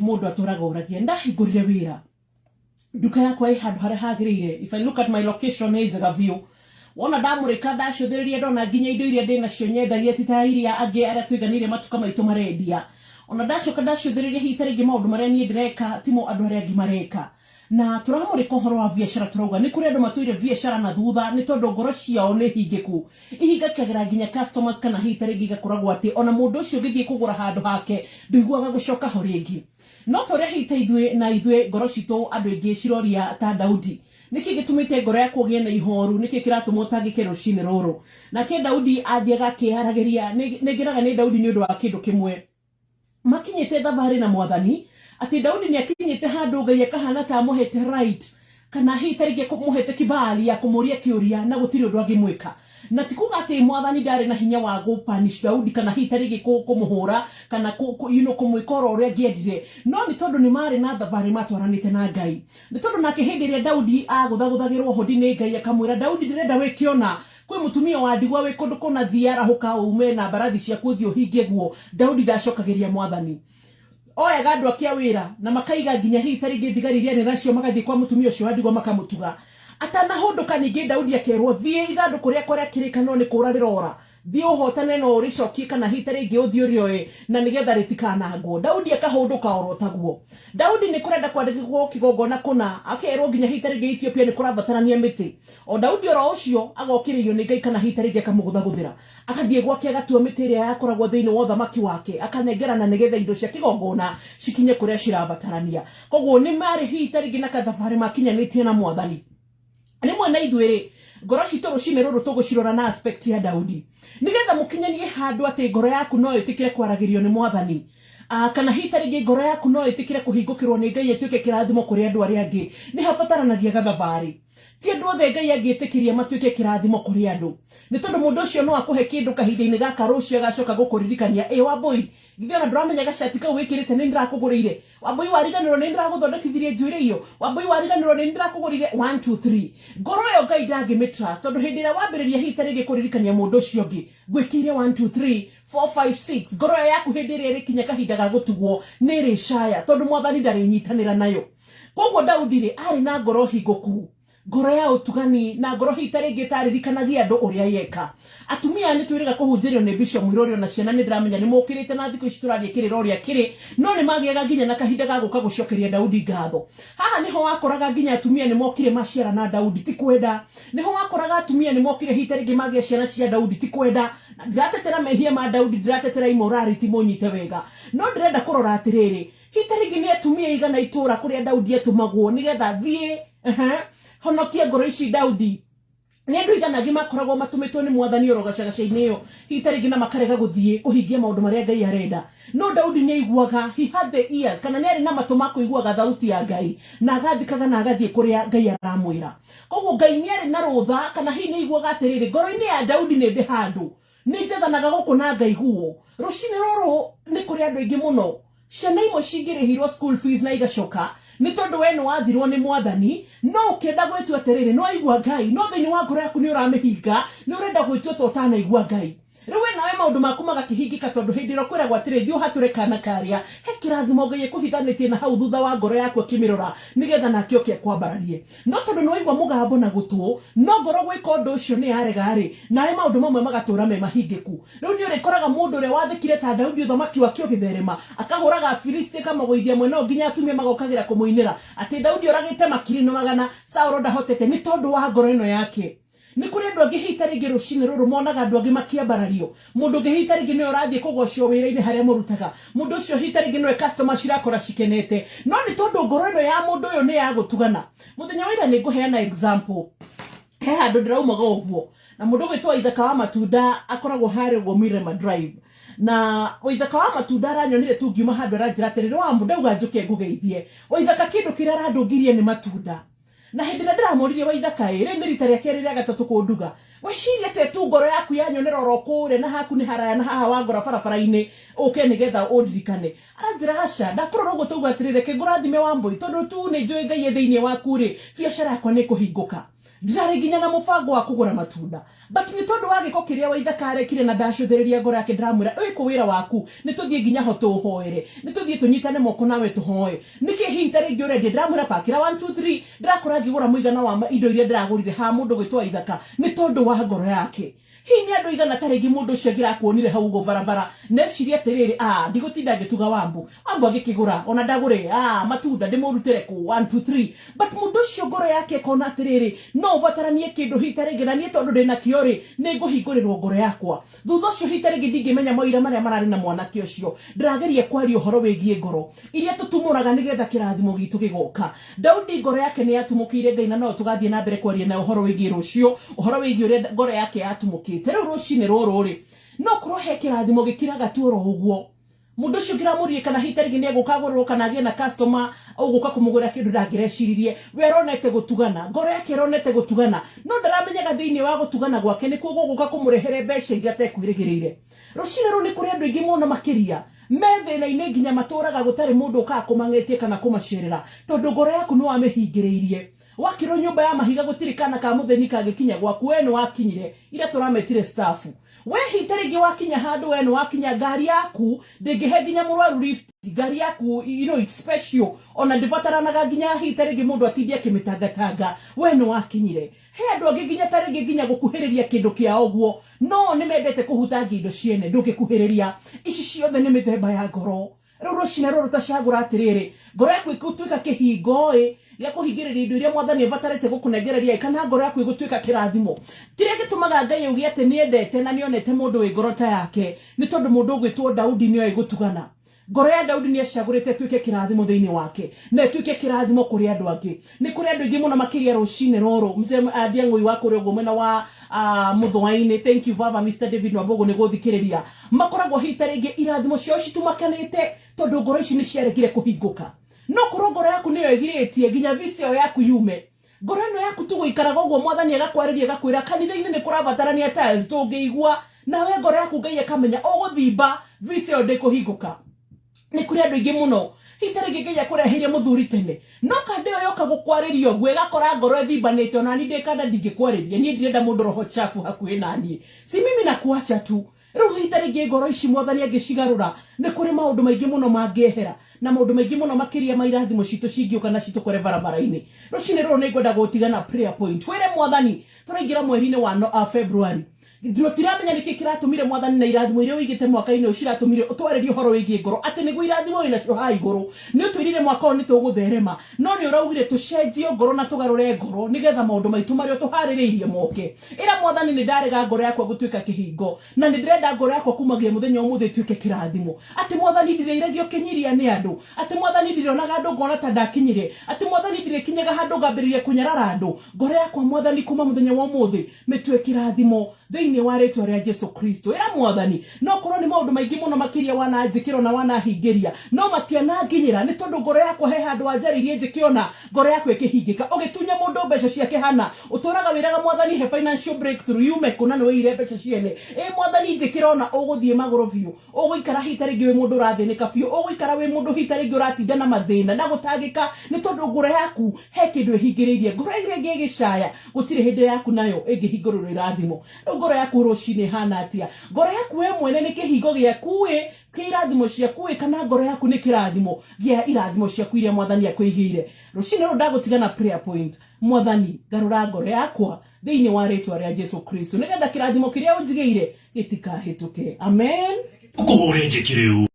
Mũndũ atũraga ũragia ndahingũrire wĩra nduka yakwa ĩ handũ harĩa hagĩrĩire. If I look at my location, nĩ njega biũ. Wona ndamũrĩka, ndacũthĩrĩria, ndona nginya indo iria ndĩ nacio nyendagia ti ta iria angĩ arĩa tũiganĩire matuka maitũ marendia. Ona ndacoka ndacũthĩrĩria, hihi ta rĩngĩ maũndũ marĩa niĩ ndĩreka timo andũ arĩa angĩ mareka. Na tũramũrĩka ũhoro wa biacara, tũrauga nĩ kũrĩ andũ matũire biacara na thutha nĩ tondũ ngoro ciao nĩ hingĩku, ihingakagĩra nginya customers, kana hihi ta rĩngĩ igakoragwo atĩ ona mũndũ ũcio ũgĩthiĩ kũgũra handũ hake ndũiguaga gũcoka ho rĩngĩ. No ta ũrĩa hihi ta ithuĩ na ithuĩ ngoro citũ andũ aingĩ ciroria ta Daudi, nĩkĩ gĩtũmĩte ngoro yaku ũgĩe na ihoru? Nĩkĩ kĩratũma ũtangĩke rũcinĩ rũrũ? Nake Daudi athiaga akĩyaragĩria. Nĩ ngenaga nĩ Daudi nĩ ũndũ wa kĩndũ kĩmwe. Makinyĩte thabarĩ na Mwathani, atĩ Daudi nĩ akinyĩte handũ Ngai akahana ta amũhete right, kana hihi ta rĩngĩ mũhete kibali ya kũmũria kĩũria na gũtirĩ ũndũ angĩmwĩka. Na ti kuga atĩ Mwathani ndarĩ na hinya wa gũ-punish Daudi, kana hihi ta rĩngĩ kũmũhũra, kana kũmwĩka oro ũrĩa angĩendire, no nĩ tondũ nĩ marĩ na thabarĩ matwaranĩte na Ngai. Nĩ tondũ nake hĩndĩ ĩrĩa Daudi agũthagũthagĩrwo hũndi nĩ Ngai, akamwĩra, "Daudi, ndĩrenda wĩke ũna, kwĩ mũtumia wa ndigwa wĩ kũndũ kũna, thiĩ arahũka ume na mbarathi ciaku ũthiĩ ũhingie guo." Daudi ndacokagĩria Mwathani. Oyaga andũ ake a wĩra na makaiga nginya hihi ta rĩngĩ thigari iria arĩ nacio, magathiĩ kwa mũtumia ũcio wa ndigwa makamũtuga. Atanahũndũka ningĩ Daudi akerwo, "Thiĩ, ithandũkũ rĩakwa rĩa kĩrĩkanĩro nĩ kũra rĩrora, thiĩ ũhotane no ũrĩcokie, kana hihi ta rĩngĩ ũthiĩ ũrĩoe na nĩgetha rĩtikanangwo." Daudi akahũndũka oro taguo. Daudi nĩ kũrenda kwandĩkwo kĩgongona kũna, akerwo nginya hihi ta rĩngĩ Ethiopia nĩ kũrabatarania mĩtĩ. O Daudi oro ũcio agokĩrĩrio nĩ Ngai, kana hihi ta rĩngĩ akamũgũthagũthĩra, agathiĩ gwake agatua mĩtĩ ĩrĩa yakoragwo thĩinĩ wa ũthamaki wake, akanengerana nĩgetha indo cia kĩgongona cikinye kũrĩa cirabatarania. Koguo nĩ marĩ hihi ta rĩngĩ na kathabarĩ makinyanĩtie na Mwathani. Rĩmwe na ithuĩ rĩ, ngoro citũ rũcinĩ rũrũ tũgũcirora na aspect ya Daudi, nĩgetha mũkinyanie handũ atĩ ngoro yaku no ĩtĩkĩre kwaragĩrio nĩ Mwathani, kana hihi ta rĩngĩ ngoro yaku no ĩtĩkĩre kũhingũkĩrwo nĩ Ngai ĩtuĩke kĩrathimo kũrĩ andũ arĩa angĩ. Nĩ habataranagia gathabarĩ. Ti andũ othe Ngai angĩtĩkĩria matuĩke kĩrathimo kũrĩ andũ, nĩ tondũ mũndũ ũcio no akũhe kĩndũ kahinda-inĩ gaka, rũciũ agacoka gũkũririkania, "Ĩ Wambũi, githĩ ona ndũramenya gacati kau wĩkĩrĩte nĩ ndĩrakũgũrĩire? Wambũi, wariganĩrwo nĩ ndĩragũthondekithirie njuĩrĩ iyo? Wambũi, wariganĩrwo nĩ ndĩrakũgũrĩire 1 2 3?" Ngoro ĩyo Ngai ndangĩmĩtrust, tondũ hĩndĩ ĩrĩa wambĩrĩria hihi ta rĩngĩ kũririkania mũndũ ũcio ũngĩ, "Ngwĩkĩire 1 2 3 4 5 6," ngoro ĩyo yaku hĩndĩ ĩrĩa ĩrĩkinya kahinda ga gũtugwo nĩ ĩrĩcaya, tondũ Mwathani ndarĩnyitanĩra nayo. Koguo Daudi rĩ, arĩ na ngoro hingũku, ngoro ya ũtugani, na ngoro hihi ta rĩngĩ ĩtaririkanagia andũ ũrĩa yeka. Atumia nĩ twĩrĩga kũhunjĩrio nĩ Bishop Mũirũrĩ, ona ciana nĩ ndĩramenya nĩ mokĩrĩte na thikũ ici tũraria kĩrĩra ũrĩa kĩrĩ, no nĩ magĩaga nginya na kahinda ga gũka gũcokeria Daudi ngatho. Haha nĩho wakoraga nginya atumia nĩ mokire maciara na Daudi ti kwenda. Nĩho wakoraga atumia nĩ mokire hihi ta rĩngĩ magĩa ciana cia Daudi ti kwenda. Na ndiratetera mehia ma Daudi, ndiratetera immorality, mũnyite wega, no ndĩrenda kũrora atĩrĩrĩ, hihi ta rĩngĩ nĩ atumia igana itũra kũrĩa Daudi atũmagwo nĩgetha thiĩ honokie ngoro ici. Daudi nĩ andũ igana angĩ makoragwo matũmĩtwo nĩ Mwathani oro gacagaca-inĩ ĩyo, hihi ta rĩngĩ na makarega gũthiĩ kũhingia maũndũ marĩa Ngai arenda. No Daudi nĩ aiguaga, he had the ears, kana nĩ arĩ na matũ ma kũiguaga thauti ya Ngai, na agathikaga na agathiĩ kũrĩa Ngai aramwĩra. Koguo Ngai nĩ arĩ na rũtha, kana hihi nĩ aiguaga atĩrĩrĩ, ngoro-inĩ ya Daudi nĩ ndĩ handũ nĩ njathanaga gũkũ na ngaiguo. Rũcinĩ rũrũ nĩ kũrĩ andũ aingĩ mũno, ciana imwe cingĩrĩhirwo school fees na igacoka nĩ tondũ we nĩ wathirwo nĩ Mwathani, no ũkĩenda gwĩtua atĩrĩrĩ nĩ waigua Ngai, no thĩinĩ wa ngoro yaku nĩ ũramĩhinga, nĩ ũrenda gwĩtua ta ũtanaigua Ngai. Rĩu we nawe maũndũ maku magakĩhingĩka, tondũ hĩndĩ ĩrĩa ũkwĩragwo atĩrĩ, "Thiĩ ũhatũre kana karĩa," he kĩrathimo Ngai ekũhithanĩtie na hau thutha wa ngoro yaku akĩmĩrora, nĩgetha nake oke akwambararie. No tondũ nĩ waigua mũgambo na gũtũ, no ngoro gwĩka ũndũ ũcio nĩ yarega-rĩ, nawe maũndũ mamwe magatũra me mahingĩku. Rĩu nĩ ũrĩkoraga mũndũ ũrĩa wathĩkire ta Daudi, ũthamaki wake ũgĩtherema, akahũraga Afilisti, akamagũithia mwena ũyũ, nginya atumia magokagĩra kũmũinĩra atĩ Daudi oragĩte makiri na magana, Saũlũ ndahotete, nĩ tondũ wa ngoro ĩno yake. Nĩ kũrĩ andũ angĩ hihi ta rĩngĩ rũcinĩ rũrũ monaga andũ angĩ makĩambarario. Mũndũ ũngĩ hihi ta rĩngĩ nĩwe ũrathiĩ kũgocwo wĩra-inĩ harĩa mũrutaga. Mũndũ ũcio hihi ta rĩngĩ nĩwe customer cirakora cikenete, no nĩ tondũ ngoro ĩno ya mũndũ ũyũ nĩ ya gũtugana. Mũthenya wa ira, nĩ ngũheana example, he handũ ndĩraumaga ũguo na mũndũ ũgwĩtwo Ithaka wa Matunda, akoragwo harĩa ũguo Mirema Drive. Na Waithaka wa Matunda aranyonire tu ngiuma handũ, aranjĩra atĩrĩrĩ, "Wambu, ndauga njũke ngũgeithie." Waithaka kĩndũ kĩrĩa arandũngirie nĩ matunda. Na hĩndĩ ĩrĩa ndĩramũririe, "Waithaka ĩ, rĩrĩ nĩ rita rĩa kerĩ, rĩa gatatũ kũnduga, weciria atĩa tu ngoro yaku yanyonera oro kũrĩa na haku nĩ haraya na haha wangora barabara-inĩ ũke nĩgetha ũndirikane?" Aranjĩra, "Aca, ndakũrora ũguo tauga atĩrĩrĩ, reke ngũrathime Wambũi, tondũ tu nĩ njũĩ Ngai e thĩinĩ waku rĩ, biacara yakwa nĩ ĩkũhingũka. Ndirarĩ nginya na mũbango wa kũgũra matunda." But nĩ tondũ wa gĩko kĩrĩa Waithaka arekire na ndacũthĩrĩria ngoro yake, ndĩramwĩra wĩkũ wĩra waku, nĩ tũthiĩ nginya ho tũũhoere, nĩ tũthiĩ tũnyitane moko nawe tũhoe. Nĩkĩ hihi ta rĩngĩ ũrendia? Ndĩramwĩra pakĩra 1 2 3. Ndĩrakora ngĩgũra mũigana wa indo iria ndĩragũrire ha mũndũ gwĩtwo Waithaka nĩ tondũ wa ngoro yake. Hihi nĩ andũ aigana ta rĩngĩ mũndũ ũcio angĩrakuonire hau ũguo barabara na ecirie atĩrĩrĩ, ah, ndigũtinda ngĩtuga Wambu, Wambu agĩkĩgũra ona ndagũre, ah, matunda ndĩmũrutĩre kũ 1 2 3. But mũndũ ũcio ngoro yake ĩkona atĩrĩrĩ, no ũbataranie kĩndũ hihi ta rĩngĩ na niĩ tondũ ndĩna kĩo rĩ, nĩ ngũhingũrĩrwo ngoro yakwa. Thutha ũcio hihi ta rĩngĩ ndingĩmenya maũira marĩa mararĩ na mwanake ũcio. Ndĩrageria kwaria ũhoro wĩgiĩ ngoro iria tũtumũraga nĩgetha kĩrathimo gitũ gĩgoka. Daudi ngoro yake nĩ yatumũkĩire Ngai, na no tũgathiĩ na mbere kwaria naye ũhoro wĩgiĩ rũciũ, ũhoro wĩgiĩ ũrĩa ngoro yake yatumũkĩte. Rĩu rũcinĩ rũrũ rĩ, no korwo he kĩrathimo gĩkiraga tu oro ũguo. Mũndũ ũcio ũngĩramũrie kana hihi ta rĩngĩ nĩ egũka agũrĩrwo kana agĩe na customer ũgũka kũmũgũrĩra kĩndũ ndangĩreciririe. We aronete gũtugana, ngoro yake ĩronete gũtugana, no ndaramenyaga thĩinĩ wa gũtugana gwake nĩkuo gũgũka kũmũrehere mbeca ingĩ atekwĩrĩgĩrĩire. Rũcinĩ rũrũ nĩ kũrĩ andũ aingĩ mũno makĩria me thĩna-inĩ nginya matũraga gũtarĩ mũndũ ũkaga kũmang'etia kana kũmacerera, tondũ ngoro yaku nĩ wamĩhingĩrĩirie. Wakĩrwo nyũmba ya mahiga gũtirĩ kana ka mũthĩni kangĩkinya gwaku, we nĩ wakinyire, ira tũrametire staff. We hihi ta rĩngĩ wakinya handũ we nĩ wakinya, ngari yaku ndĩngĩhe nginya mũrwaru lift, ngari yaku you know it's special, ona ndĩbataranaga nginya hihi ta rĩngĩ mũndũ atinde akĩmĩtangatanga, we nĩ wakinyire. He andũ angĩ nginya ta rĩngĩ nginya gũkuhĩrĩria kĩndũ kĩao ũguo, no nĩ mendete kũhutangia indo ciene, ndũngĩkuhĩrĩria. Ici ciothe nĩ mĩthemba ya ngoro. Rĩu rũcinĩ rũrũ tacagũra atĩrĩrĩ, ngoro yaku ĩgũtuĩka kĩhingo-ĩ gĩa kũhingĩrĩria indo iria mwathani abatarĩte gũkũnengereria-ĩ, kana ngoro yaku ĩgũtuĩka kĩrathimo. Kĩrĩa gĩtũmaga Ngai auge atĩ nĩendete na nĩonete mũndũ wĩ ngoro ta yake, nĩ tondũ mũndũ ũgwĩtwo Daudi nĩoĩ gũtugana. Ngoro ya Daudi nĩacagũrĩte ĩtuĩke kĩrathimo thĩinĩ wake, na ĩtuĩke kĩrathimo kũrĩ andũ angĩ. Nĩ kũrĩ andũ aingĩ mũno makĩria rũcinĩ rũrũ. Mzee Ndiang'ũi wa kũrĩa ũguo mwena wa Mũthũa-inĩ, thank you baba Mr David Nwambogo nĩ gũthikĩrĩria. Makoragwo hihi ta rĩngĩ irathimo ciao citumakanĩte tondũ ngoro ici nĩ ciaregire kũhingũka. No korwo ngoro yaku nĩyo ĩgirĩtie nginya visa ĩyo yaku yume. Ngoro ĩno yaku tu gũikaraga ũguo mwathani agakwarĩria agakwĩra kanitha-inĩ nĩ kũrabatarania tiles tũngĩigua, nawe ngoro yaku Ngai akamenya ũgũthimba visa ĩyo ndĩkũhingũka. Nĩ kũrĩ andũ aingĩ mũno hihi ta rĩngĩ Ngai akũreheire mũthuri tene, no kanda ĩyo yoka gũkwarĩria ũguo ĩgakora ngoro ĩthimbanĩte, ona niĩ ndĩ kanda ndingĩkwarĩria, niĩ ndirenda mũndũ roho chafu hakuhĩ na niĩ, si mimi na kuacha tu. Rĩu hihi ta rĩngĩ ngoro ici mwathani angĩcigarũra, nĩ kũrĩ maũndũ maingĩ mũno mangĩehera, na maũndũ maingĩ mũno makĩria ma irathimo citũ cingĩũka na citũkore barabara-inĩ. Rũcinĩ rũrũ nĩ ngwenda gũtiga na prayer point. Wĩre mwathani, tũraingĩra mweri-inĩ wa no, February. Tũtiramenya nĩkĩ kĩratũmire mwathani na irathimo iria ũigĩte mwaka-inĩ ũyũ ciratũmire ũtwarĩrie ũhoro wĩgiĩ ngoro, atĩ nĩguo irathimo wĩ nacio haha igũrũ. Nĩ ũtwĩrire mwaka ũyũ nĩ tũgũtherema, no nĩ ũraugire tũcenjie ngoro na tũgarũre ngoro nĩgetha maũndũ maitũ marĩa ũtũharĩrĩirie moke. Ĩra mwathani, nĩ ndarega ngoro yakwa gũtuĩka kĩhingo, na nĩ ndĩrenda ngoro yakwa kumagia mũthenya ũmũthĩ ĩtuĩke kĩrathimo. Atĩ mwathani ndirĩiragio kĩnyiria nĩ andũ, atĩ mwathani ndirĩonaga andũ ngona ta ndakinyire, atĩ mwathani ndirĩkinyaga handũ ngambĩrĩria kũnyarara andũ. Ngoro yakwa mwathani kuma mũthenya wa ũmũthĩ mĩtue kĩrathimo thĩinĩ wa rĩtwa rĩa Jesu Kristo. Ĩra mwathani, no korwo nĩ maũndũ maingĩ mũno makĩria wananjĩkĩra na wanahingĩria, no matiananginyĩra nĩ tondũ ngoro yakwa he handũ wanjarĩirie njĩkĩona, ngoro yakwa ĩkĩhingĩka. Ũgĩtunya mũndũ mbeca ciake hana, ũtũraga wĩraga mwathani he financial breakthrough yume kũ na nĩ wĩire mbeca ciene. Ĩ mwathani njĩkĩra ona ũgũthiĩ magũrũ biũ, ũgũikara hihi ta rĩngĩ wĩ mũndũ ũrathĩnĩka biũ, ũgũikara wĩ mũndũ hihi ta rĩngĩ ũratinda na mathĩna na gũtangĩka nĩ tondũ ngoro yaku he kĩndũ ĩhingĩrĩirie. Ngoro ĩrĩa ĩngĩ ĩgĩcaya, gũtirĩ hĩndĩ yaku nayo ĩngĩhingũrĩrwo irathimo. Rĩu ngoro yaku rũcinĩ ĩhana atĩa? Ngoro yaku we mwene nĩ kĩhingo gĩaku ĩ kĩa irathimo ciaku ĩ, kana ngoro yaku nĩ kĩrathimo gĩa irathimo ciaku iria mwathani akwĩigĩire? Rũcinĩ rũrũ ndagũtiga na prayer point. Mwathani, ngarũra ngoro yakwa thĩinĩ wa rĩtwa rĩa Jesu Kristo nĩgetha kĩrathimo kĩrĩa ũnjigĩire gĩtikahĩtũke. Amen. Ũkũhũre njeki rĩu.